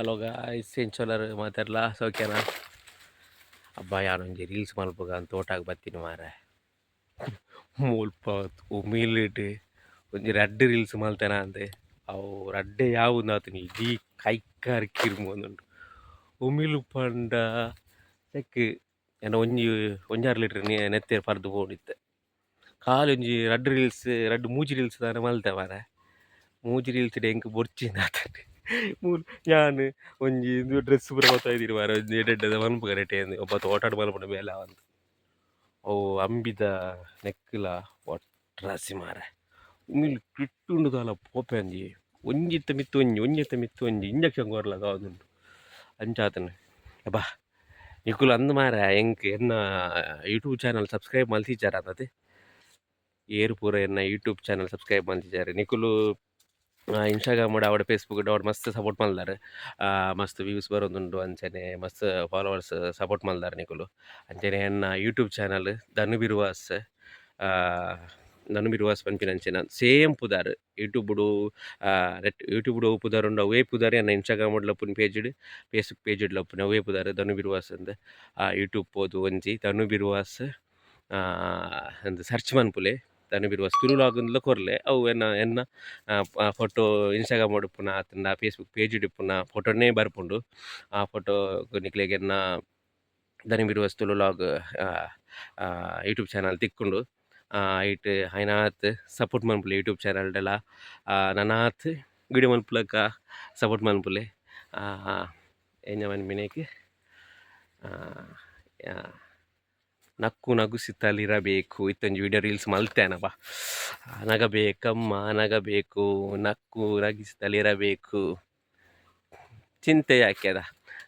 Hello guys, ಎಂಚೊಲ್ಲರ್ ಮಾತೆರ್ಲ? ಸೌಖ್ಯನಾ? ಅಬ್ಬಾ, ಯಾನೊಂಜಿ reels ಮಲ್ಪುಗ ತೋಟಗ್ ಬತ್ತಿನ ಮಾರೆ. ಮುಲ್ಪ ಉಮಿಲಿಡ್ ಒಂಜಿ ರಡ್ಡ್ ರೀಲ್ಸ್ ಮಲ್ತೆನ ಅಂದ್. ಅವು ರಡ್ಡೆ ಯಾವುಂದಾತುಂಡು, ಇಡೀ ಕೈಕಾರ್ ಕಿರ್ಂಬೊಂದುಂಡು. ಉಮಿಲ್ ಪಂಡ ನೆಕ್ಕ್ ಎನ್ನ ಒಂಜಿ ಒಂಜಾರು ಲೀಟರ್ ನೆತ್ತೆರ್ ಪರ್ದ್ ಪೋವೊಂದಿತ್ತೆ. ಖಾಲಿ ಒಂಜಿ ರಡ್ಡ್ ರೀಲ್ಸ್, ರಡ್ಡ್ ಮೂಜಿ ರೀಲ್ಸ್ ದಾನೆ ಮಲ್ತೆ ಮಾರೆ. ಮೂಜಿ ರೀಲ್ಸ್ ಡ್ ಎಂಕ್ ಬೊರ್ಚಿಂದಾತುಂಡು. ಮೂಲು ಯಾನ್ ಒಂಜಿ ಇಂದು ಡ್ರೆಸ್ ಪೂರ ಪತೊಂದಿನಿ ಮಾರೆ. ಒಂಜಿ ಎಡ್ಡೆ ಎಡ್ಡೆ ಮನ್ಪುಗ ನೆಟೆ ಒಬ್ಬ ತೋಟಡ್ ಮನ್ಪುನ ಬೇಲೆ ಆವಂದ್. ಅವು ಅಂಬಿದ ನೆಕ್ಕ್ಲ ಒಟ್ರಾಸಿ ಮಾರೆ. ಉಮಿಲ್ ಕಿಟ್ಟುಂಡು ದಾಲ ಪೋಪೆ ಅಂಜಿ. ಒಂಜಿತ್ತ ಮಿತ್ತ್ ಒಂಜಿ, ಒಂಜಿತ್ತ ಮಿತ್ತ್ ಒಂಜಿ ಇಂಜೆಕ್ಷನ್ ಕೊರ್ಲಕ ಆವೊಂದುಂಡು. ಅಂಚಾತುಂಡು. ಅಬ್ಬಾ, ನಿಕುಲು ಅಂದ್ ಮಾರೆ, ಎಂಕ್ ಎನ್ನ ಯೂಟ್ಯೂಬ್ ಚಾನಲ್ ಸಬ್ಸ್ಕ್ರೈಬ್ ಮಲ್ತಿಜ್ಜಾರ ಅತೆ? ಏರ್ ಪೂರ ಎನ್ನ ಯೂಟ್ಯೂಬ್ ಚಾನಲ್ ಸಬ್ಸ್ಕ್ರೈಬ್ ಮಲ್ತಿಜ್ಜಾರ್, ನಿಕುಲು ಇನ್ಸ್ಟಾಗ್ರಾಮ್ ಆವಡ್, ಫೇಸ್ಬುಕ್ ಆವಡ್ ಮಸ್ತ್ ಸಪೋರ್ಟ್ ಮಲ್ದಾರ್. ಮಸ್ತ್ ವ್ಯೂಸ್ ಬರೊಂದುಂಡು. ಅಂಚನೆ ಮಸ್ತ್ ಫಾಲೋವರ್ಸ್ ಸಪೋರ್ಟ್ ಮಲ್ದಾರ್ ನಿಕುಲು. ಅಂಚನೆ ಎನ್ನ ಯೂಟ್ಯೂಬ್ ಚಾನಲ್ ಧನು ಬಿರುವಾಸ್, ಧನು ಬಿರುವಾಸ್ ಪನ್ಪಿನಂಚಿನ ಸೇಮ್ ಪುದರ್. ಯೂಟ್ಯೂಬ್ ನೆಟ್ ಯೂಟ್ಯೂಬ್ ಒವು ಪುದರ್ ಉಂಡು, ಅವೇ ಪುದರ್ ಎನ್ನ ಇನ್ಸ್ಟಾಗ್ರಾಮ್ ಡ್ಲ ಉಪ್ಪುನ ಪೇಜ್ ಡ್, ಫೇಸ್ಬುಕ್ ಪೇಜ್ ಡ್ಲ ಉಪ್ಪುನ ಅವೇ ಪುದರ್, ಧನು ಬಿರುವಾಸ್ ಅಂದ್. ಯೂಟ್ಯೂಬ್ ಪೋದು ಒಂಜಿ ಧನು ಬಿರುವಾಸ್ ಅಂದ್ ಸರ್ಚ್ ಮನ್ಪುಲೆ. ಧನು ಬಿರುವಾಸ್ ತುಳು ವ್ಲಾಗ್ ಅಂದ್ಲ ಕೊರ್ಲೆ. ಅವು ಎನ್ನ ಎನ್ನ ಫೋಟೋ ಇನ್ಸ್ಟಾಗ್ರಾಮ್ ಉಪ್ಪುನ ಅತ್ತ್ಂಡ ಫೇಸ್ಬುಕ್ ಪೇಜ್ ಇಪ್ಪುನ ಫೋಟೋನೇ ಬರ್ಪುಂಡು. ಆ ಫೋಟೋ ನಿಕ್ಲೆಗ್ ಎನ್ನ ಧನು ಬಿರುವಾಸ್ ತುಳು ವ್ಲಾಗ್ ಯೂಟ್ಯೂಬ್ ಚಾನಲ್ ತಿಕ್ಕುಂಡು. ಐಟ್ ಆಯ್ನಾತ್ ಸಪೋರ್ಟ್ ಮನ್ಪುಲೆ ಯೂಟ್ಯೂಬ್ ಚಾನಲ್ ಡಲ. ನನಾತ್ ವಿಡಿಯೋ ಮನ್ಪುಲಕ ಸಪೋರ್ಟ್ ಮನ್ಪುಲೆ. ಎಂಚ ಪನ್ಪಿನೈಕ್, ನಕ್ಕು ನಗುಸುತ್ತಲಿರಬೇಕು. ಇತ್ತೊಂಜಿ ವಿಡಿಯೋ ರೀಲ್ಸ್ ಮಲ್ತೇನಪ್ಪ. ನಗಬೇಕಮ್ಮ ನಗಬೇಕು, ನಕ್ಕು ನಗಿಸುತ್ತಲಿರಬೇಕು, ಚಿಂತೆ ಯಾಕೆದ?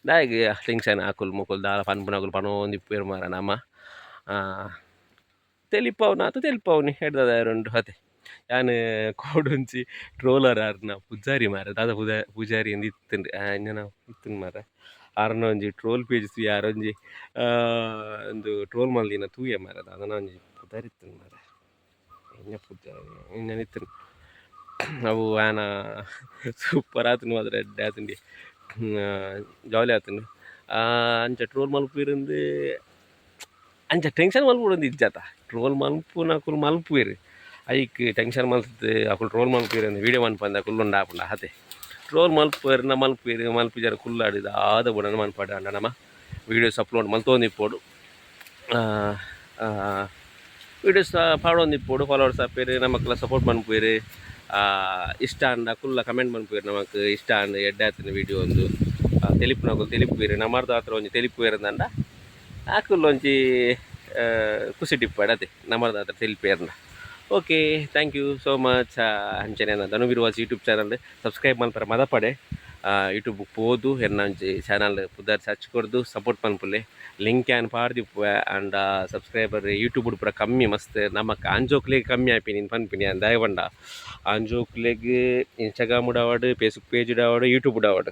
ದಾಯೆಗ್ ಟೆನ್ಷನ್? ಅಕುಲು ಮೊಕುಲು ದಾಲ ಪನ್ಪುನಕುಲು ಪನೊಂದಿಪ್ಪುವೆರ್ ಮಾರೆ. ನಮ ತೆಲಿಪಾವುನಾತ್ ತೆಲಿಪಾವುನಿ, ಎಡ್ಡೆ ಅತೆ. ಯಾನ್ ಕೋಡೊಂಜಿ ಟ್ರೋಲರ್ ಆರ್ನ ಪೂಜಾರಿ ಮಾರೆ, ದಾದ ಪೂಜಾರಿ ಇಂದ್ ಇತ್ತುಂಡು, ಎಂಚನ ಇತ್ತುಂಡು ಮಾರೆ. ಆರ್ನ ಒಂಜಿ ಟ್ರೋಲ್ ಪೇಜ್ ತೂಯೆ. ಆರೊಂಜಿ ಉಂದು ಟ್ರೋಲ್ ಮಲ್ದಿನ ತೂಯೆ ಮಾರೆ. ದಾದನ ಒಂಜಿ ಪುದರ್ ಇತ್ತುಂಡು ಮಾರೆ, ಎಂಚ ಪೂಜಾರಿ ಎಂಚನ ಇತ್ತುಂಡು ಅವು. ಆನ ಸೂಪರ್ ಆತುಂಡು ಮಾತ್ರ, ಎಡ್ಡೆ ಆತುಂಡು, ಜಾಲಿ ಆತುಂಡು. ಅಂಚ ಟ್ರೋಲ್ ಮಲ್ಪುವೆರಿಂದ್ ಅಂಚ ಟೆನ್ಷನ್ ಮಲ್ಪೊಡೊಂದು ಇಜ್ಜತ. ಟ್ರೋಲ್ ಮಲ್ಪುನಕುಲು ಮಲ್ಪುವೆರ್. ಐಕ್ ಟೆನ್ಷನ್ ಮಲ್ತುದು ಅಕುಲು ಟ್ರೋಲ್ ಮಲ್ಪುವೆರ್ ವಿಡಿಯೋ ಮನ್ಪಂದೆ ಕುಲ್ಲುಂಡ ಆಪುಂಡ ಅತೆ? ಟ್ರೋಲ್ ಮಲ್ಪುವೆರ್ನ ಮಲ್ಪುವೆರ್, ಮಲ್ಪುಜೆರ್ ಕುಲ್ಲಾಡ್. ದಾದ ಬೋಡಾಂಡ ಮನ್ಪಡ್. ಆಂಡ ನಮ ವೀಡಿಯೋಸ್ ಅಪ್ಲೋಡ್ ಮಲ್ತೊಂದಿಪ್ಪೊಡು, ವೀಡಿಯೋಸ್ ಪಾಡೊಂದಿಪ್ಪೊಡು. ಫಾಲೋವರ್ಸ್ ಆಪೆರ್, ನಮಕ್ಲ ಸಪೋರ್ಟ್ ಮನ್ಪುವೆರ್. ಇಷ್ಟ ಆಂಡ ಕುಲ್ಲ ಕಮೆಂಟ್ ಮನ್ಪುವೆರ್, ನಮಕ್ ಇಷ್ಟ ಆಂಡ್, ಎಡ್ಡೆ ಆತುಂಡು ವಿಡಿಯೋ ಅಂದ್. ತೆಲಿಪುನಕುಲು ತೆಲಿಪುವೆರ್. ನಮರ್ದಾತ್ರ ಒಂಜಿ ತೆಲಿಪುವೆರ್ ಅಂಡ ಅಕುಲು ಒಂಜಿ ಖುಷಿಟಿಪ್ಪಡ್ ಅತೆ, ನಮರ್ದಾತ್ರ ತೆಲಿಪುವೆರ್ಂಡ. Okay, thank you so much. ಅಂಚನೆ ಧನು ಬಿರುವಾಸ್ ಯೂಟ್ಯೂಬ್ ಚಾನಲ್ ಸಬ್ಸ್ಕ್ರೈಬ್ ಮಲ್ಪರೆ ಮದಪಡೆ. ಯೂಟ್ಯೂಬ್ ಪೋದು ಎನ್ನ ಒಂಜಿ ಚಾನಲ್ ಪುದರ್ ಸರ್ಚ್ ಕೊರ್ದು ಸಪೋರ್ಟ್ ಮನ್ಪುಲೆ. ಲಿಂಕ್ ಯಾನ್ ಪಾಡ್ದಿಪ್ಪುವೆ. ಆಂಡ ಸಬ್ಸ್ಕ್ರೈಬರ್ ಯೂಟ್ಯೂಬ್ ಪೂರ ಕಮ್ಮಿ ಮಸ್ತ್. ನಮಕ್ ಆಂಜೋಕ್ಲೆಗ್ ಕಮ್ಮಿ ಆಪಿನಿ ಪನ್ಪಿನಿ ಯಾನ್. ದಾಯೆ ಪಂಡ ಆಂಜೋಕ್ಲೆಗ್ ಇನ್ಸ್ಟಾಗ್ರಾಮ್ ಆವಡ್, ಫೇಸ್ಬುಕ್ ಪೇಜ್ ಆವಡ್, ಯೂಟ್ಯೂಬ್ ಆವಡ್,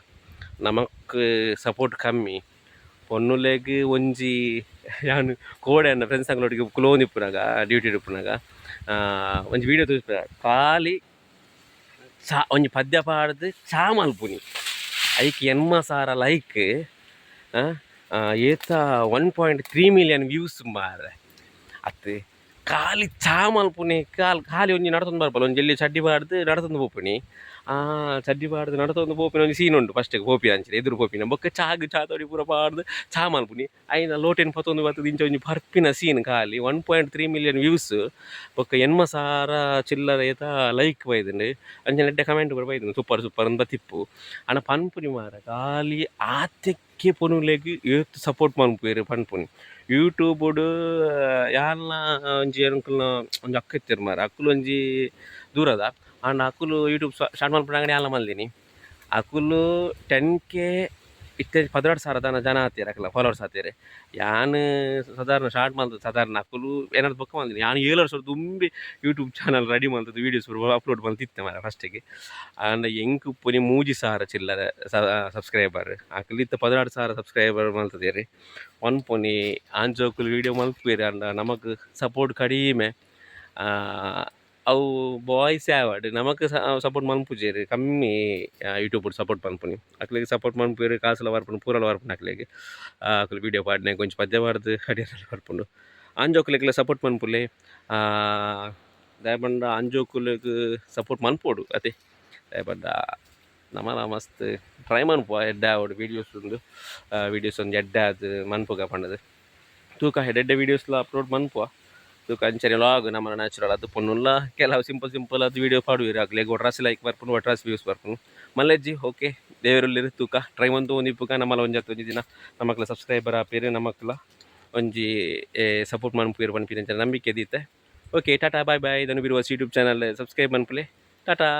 ನಮಕ್ ಸಪೋರ್ಟ್ ಕಮ್ಮಿ. ಪೊನ್ನುಲೆಗ್ ಒಂಜಿ ಯಾನ್ ಕೋಡೆ ಎನ್ನ ಫ್ರೆಂಡ್ಸ್ ಅಂಗ್ಲೊಟ್ಟಿಗೆ ಕುಲೋಂದಿಪ್ಪುನಗ, ಡ್ಯೂಟಿ ಇಪ್ಪುನಗ ಒಂಜಿ ವೀಡಿಯೋ ತೋಜಿಪೆ. ಖಾಲಿ ಚಾ, ಒಂಜಿ ಪದ್ಯ ಪಾಡ್ದು ಚಾ ಮಲ್ಪುನಿ. ಐಕ್ 80,000 ಲೈಕ್, ಏತ 1.3 ಮಿಲಿಯನ್ ವ್ಯೂಸ್ ಮಾರೆ. ಅತ್ ಖಾಲಿ ಚಾ ಮಲ್ಪುನಿ. ಖಾಲಿ ಒಂಜಿ ನಡತೊಂದು ಬರ್ಪಲ್ಲ, ಒಂಜಿ ಎಲ್ಲಿ ಚಡ್ಡಿ ಪಾಡ್ದು ನಡತೊಂದು ಪೋಪಿನಿ. ಚಡ್ಡಿ ಪಾಡ್ದು ನಡತೊಂದು ಪೋಪಿನ ಒಂಜಿ ಸೀನ್ ಉಂಟು. ಫಸ್ಟಿಗೆ ಪೋಪಿ ಅಂಚನೆ ಎದುರು ಪೋಪಿನ, ಬೊಕ್ಕ ಚಾಗ್ ಚಾ ತೊಡಿ ಪೂರ ಪಾಡ್ದು ಚಾ ಮಲ್ಪುನಿ, ಐನ ಲೋಟೆನ್ ಪತ್ತೊಂದು ಬತ್ತುದು ಇಂಚ ಒಂಜಿ ಪರ್ಪಿನ ಸೀನ್. ಖಾಲಿ 1.3 ಮಿಲಿಯನ್ ವ್ಯೂಸ್, ಬೊಕ್ಕ 80,000 ಚಿಲ್ಲರೆ ಏತ ಲೈಕ್ ಬೈದುಂಡು. ಅಂಚನೆ ಎಡ್ಡೆ ಕಮೆಂಟ್ ಪೂರ ಬೈದುಂಡು, ಸೂಪರ್ ಸೂಪರ್ ಅಂದ್ ಬತ್ತಿಪ್ಪು. ಆಂಡ ಪನ್ಪುನಿ ಮಾರೆ, ಖಾಲಿ ಆತೆಕ್ಕೆ ಪೊನುಲೆಗ್ ಏತ್ ಸಪೋರ್ಟ್ ಮನ್ಪುವೆರ್ ಪನ್ಪುನಿ. ಯೂಟ್ಯೂಬ್ ಯಾನ್ಲ ಒಂಜಿ ಎಂಕಲ್ನ ಒಂಜಿ ಅಕ್ಕ ಇತ್ತೆರ್ ಮಾರೆ. ಅಕುಲು ಒಂಜಿ ದೂರದ, ಆಂಡ ಅಕುಲು ಯೂಟ್ಯೂಬ್ ಸ್ಟಾರ್ಟ್ ಮಲ್ಪುನಗನೆ ಯಾನ್ಲ ಮಲ್ದಿನಿ. ಅಕುಲು 10K ಇತ್ತೆ 12,000 ದಾನ ಜನ ಆತೆರ್, ಅಕಲ್ನ ಫಾಲೋವರ್ಸ್ ಆತೆರ್. ಯಾನ್ ಸಾಧಾರಣ ಸ್ಟಾರ್ಟ್ ಮಲ್ತುದು ಸಾಧಾರಣ ಅಕುಲು ಎನರ್ದ್ ಬೊಕ್ಕ ಮಲ್ದಿನಿ. ಯಾನ್ ಏಳು ವರ್ಷ ದುಂಬಿ ಯೂಟ್ಯೂಬ್ ಚಾನಲ್ ರೆಡಿ ಮಲ್ತುದು ವೀಡಿಯೋಸ್ ಪೂರ ಅಪ್ಲೋಡ್ ಮಲ್ತಿತ್ತೆ ಮಾರೆ ಫಸ್ಟಿಗೆ. ಆಂಡ ಎಂಕ್ ಉಪ್ಪುನಿ 3000 ಚಿಲ್ಲರೆ ಸಬ್ಸ್ಕ್ರೈಬರ್. ಅಕುಲು ಇತ್ತೆ 12,000 ಸಬ್ಸ್ಕ್ರೈಬರ್ ಮಲ್ತುದೆರ್. ಪನ್ಪುನಿ, ಆಂಜೋಕುಲು ವೀಡಿಯೋ ಮಲ್ಪುವೆರ್, ಆಂಡ ನಮಕ್ ಸಪೋರ್ಟ್ ಕಡಿಮೆ. ಅವು ಬಾಯ್ಸ್ ಆವಡ್ ನಮಕ್ ಸಪೋರ್ಟ್ ಮನ್ಪುಜೆರ್ ಕಮ್ಮಿ ಯೂಟ್ಯೂಬ್ ಸಪೋರ್ಟ್ ಮನ್ಪುನಿ. ಅಕ್ಲೆಗ್ ಸಪೋರ್ಟ್ ಮನ್ಪುವೆರ್, ಕಾಸುಲ ಬರ್ಪುಂಡು, ಪೂರಲ ಬರ್ಪುಂಡು ಅಕ್ಲೆಗ್. ಅಕುಲು ವೀಡಿಯೋ ಪಾಡ್ನೆ ಒಂಜಿ ಪದ್ಯ ಪಾಡ್ದು ಅಡಿಯಲ್ಲ ಬರ್ಪುಂಡು. ಆಂಜೋಕುಲೆಗ್ಲ ಸಪೋರ್ಟ್ ಮನ್ಪುಲೆ. ದಾಯೆ ಪಂಡ ಆಂಜೋಕುಲೆಗ್ ಸಪೋರ್ಟ್ ಮನ್ಪೊಡು ಅತೆ. ದಾಯೆ ಪಂಡ ನಮಲ ಮಸ್ತ್ ಟ್ರೈ ಮನ್ಪುವ ಎಡ್ಡೆ ಆವೊಡು ವೀಡಿಯೋಸ್ ಉಂದು, ವೀಡಿಯೋಸ್ ಒಂಜಿ ಎಡ್ಡೆ ಆದ್ ಮನ್ಪುಗ ಪಂಡುದು. ತೂಕ, ಎಡ್ಡೆ ವೀಡಿಯೋಸ್ಲ ಅಪ್ಲೋಡ್ ಮನ್ಪುವ ತೂಕ. ಅಂಚನೆ ವ್ಲಾಗ್ ನಮನ ನ್ಯಾಚುರಲ್ ಅದು ಪೊಣ್ಣುಲ್ಲ ಕೆಲವು ಸಿಂಪಲ್ ಸಿಂಪಲ್ ಅದು ವೀಡಿಯೋ ಪಾಡುವೆರ್. ಅಕ್ಲೆಗ್ ಒಟ್ರಾಸಿ ಲೈಕ್ ಬರ್ಪುಂಡು, ಒಟ್ರಾಸಿ ವ್ಯೂಸ್ ಬರ್ಪುಂಡು. ಮಲ್ಲೆಜ್ಜಿ, ಓಕೆ, ದೇವೆರುಲ್ಲೆರ್. ತೂಕ, ಟ್ರೈ ಮಂತು ಒಂದಿಪ್ಪುಗ. ನಮ್ಮಲ ಒಂಜಿ ಒಂಜಿ ದಿನ ನಮಕ್ಲ ಸಬ್ಸ್ಕ್ರೈಬರ್ ಆಪೆರ್, ನಮಕ್ಲ ಒಂಜಿ ಸಪೋರ್ಟ್ ಮನ್ಪುವೆರ್ ಪನ್ಪಿನ ನಂಬಿಕೆ ದೀತೆ. Okay, tata, bye bye. Dhanu Biruvas YouTube channel subscribe ಮನ್ಪುಲೆ. ಟಾಟಾ.